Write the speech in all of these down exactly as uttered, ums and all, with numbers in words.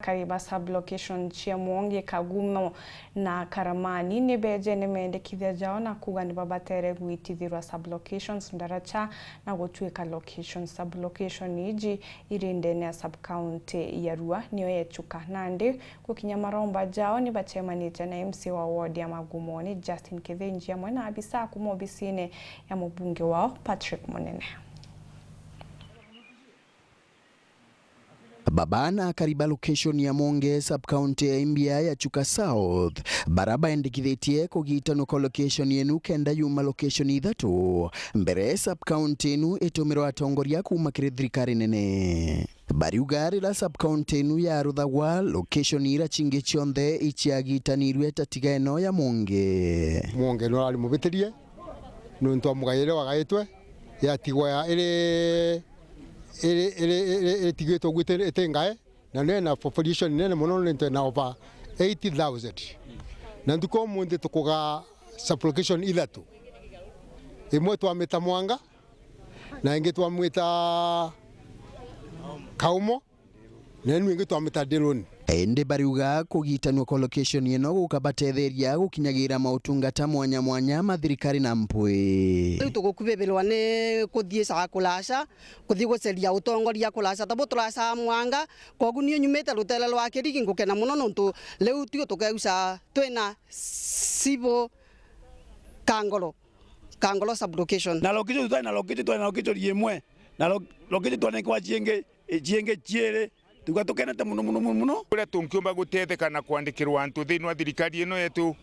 Akari ba sub-location cia Mwonge, Kagumo na Karamani ni beejene mendekithia jao na kuuga ni babatere gwitithirwa sub-locations ndaracha na gutwika location. Sub-location iji iri ndene ya sub-county ya Arua, niyo ya Chuka. Nandi gukinya maromba jao ni bacemanitie na M C A wa ward ya Magumoni, Justin Kithinji, amwe na abisa kuuma obisine ya mubunge wao, Patrick Munene. Baba na akari ba location ya Mwonge, sub-county ya Imbia ya Chuka South, bara baendekithitie kugitanwa kwa location yenu kenda yuma location ithatu mbere sub-county inu itumirwa atongoria kuuma kiri thirikari nene. Bariuga rira sub-county inu yaruthagwa, location ira cingi cionthe iciagitanirue ta tiga ino ya Mwonge. Mwonge nurari mubitirie nuntu wa mugaire wagaitwe, yatigwa ya iri iri, iri, iri, itigitwe gwite iti ngae, na nena population nene mono, nente na over eighty thousand. Na ntuku umunthi tukuga sub-location ithatu. Imwe twamita Mwanga, na ingi twamwita Kaumo, na inu ingi twamita Ndiruni. Indi bariuga kugitanua kwa location ino gukabatetheria gukinyagira mautungata mwanya mwanya ma thirikari na mpwi. Riu tugukubibirwa ni kuthii saa kuraca, kuthii guceria utongoria kuraca, ta bu turaca Mwanga, kogu niu nyumite rutere rwa Kirigi, ngukena mono nontu riu tiu tukeuca twina civil Kangoro, Kangoro sub-location. Na location, twari na location, twari na location imwe, na lo-, location twanenkerwa ciingi, ciingi ciiri. Tuga tukenete mono, mono, mono, mono. Uria tungiumba gutetheka na kwandikirwa antu thiini wa thirikari ino yetu,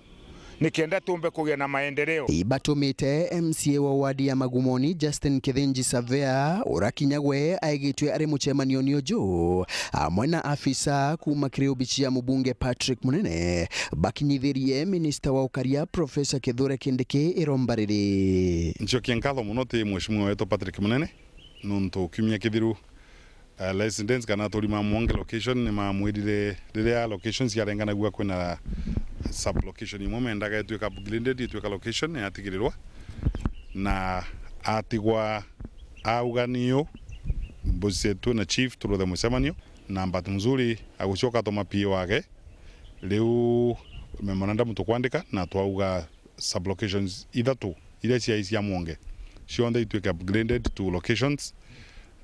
nikenda tumbe kugia na maendeleo. Ibatumite M C A wa ward ya Magumoni, Justin Kithinji Savea, urakinya gwe aigitwe ari mucemanioni uju, amwe na afisa kuuma kiri obici ya mubunge Patrick Munene, bakinyithirie minista wa ukaria Professor Kithure Kindiki iromba riri. Ncokia nkatho mono ti mheshimiwa wetu Patrick Munene, nontu kiumia kithiru, eh, residents kana aturi ma Mwonge location ni mamwirire riria locations ciarenganagua kwina sub-location imwe mendaga itwika upgraded, itwika location yatigirirwa, na atigwa auga niu mbucetwe na chief turuthe mucemanio, na bahati nzuri agucoka atuma P A wake. Riu memorandum tukwandika na twauga sub-locations ithatu iria ciai cia Mwonge cionthe itwike upgraded to locations,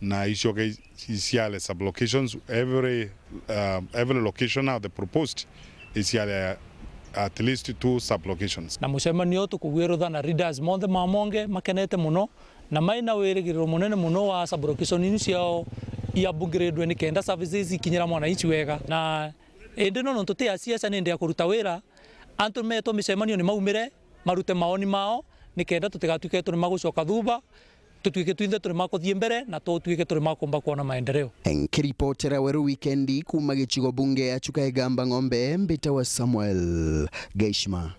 na icoke i-, iciare sub-locations. Every, uh, every location now the proposed iciare at least two sub-locations. Na mucemanio tukugwirutha na leaders monthe ma Mwonge makenete mono, na mai na wirigiriro munene mono wa sub-location inu ciao i upgradwe nikenda services ikinyira mwananchi wega. Na indi no nontu ti asiasa, ni ndi ya kuruta wira, antu metwa micemanio ni maumire, marute maoni mao, nikenda tutigatwike turi ma gucoka thuba, tutwike twinthe turi ma kuthii mbere, na tutwike turi ma kumba kwona maendeleo. Nkiripotera Weru Wikendi kuuma gicigo bunge ya Chuka Igamba Ng'ombe, mbitawa Samuel Gaishima.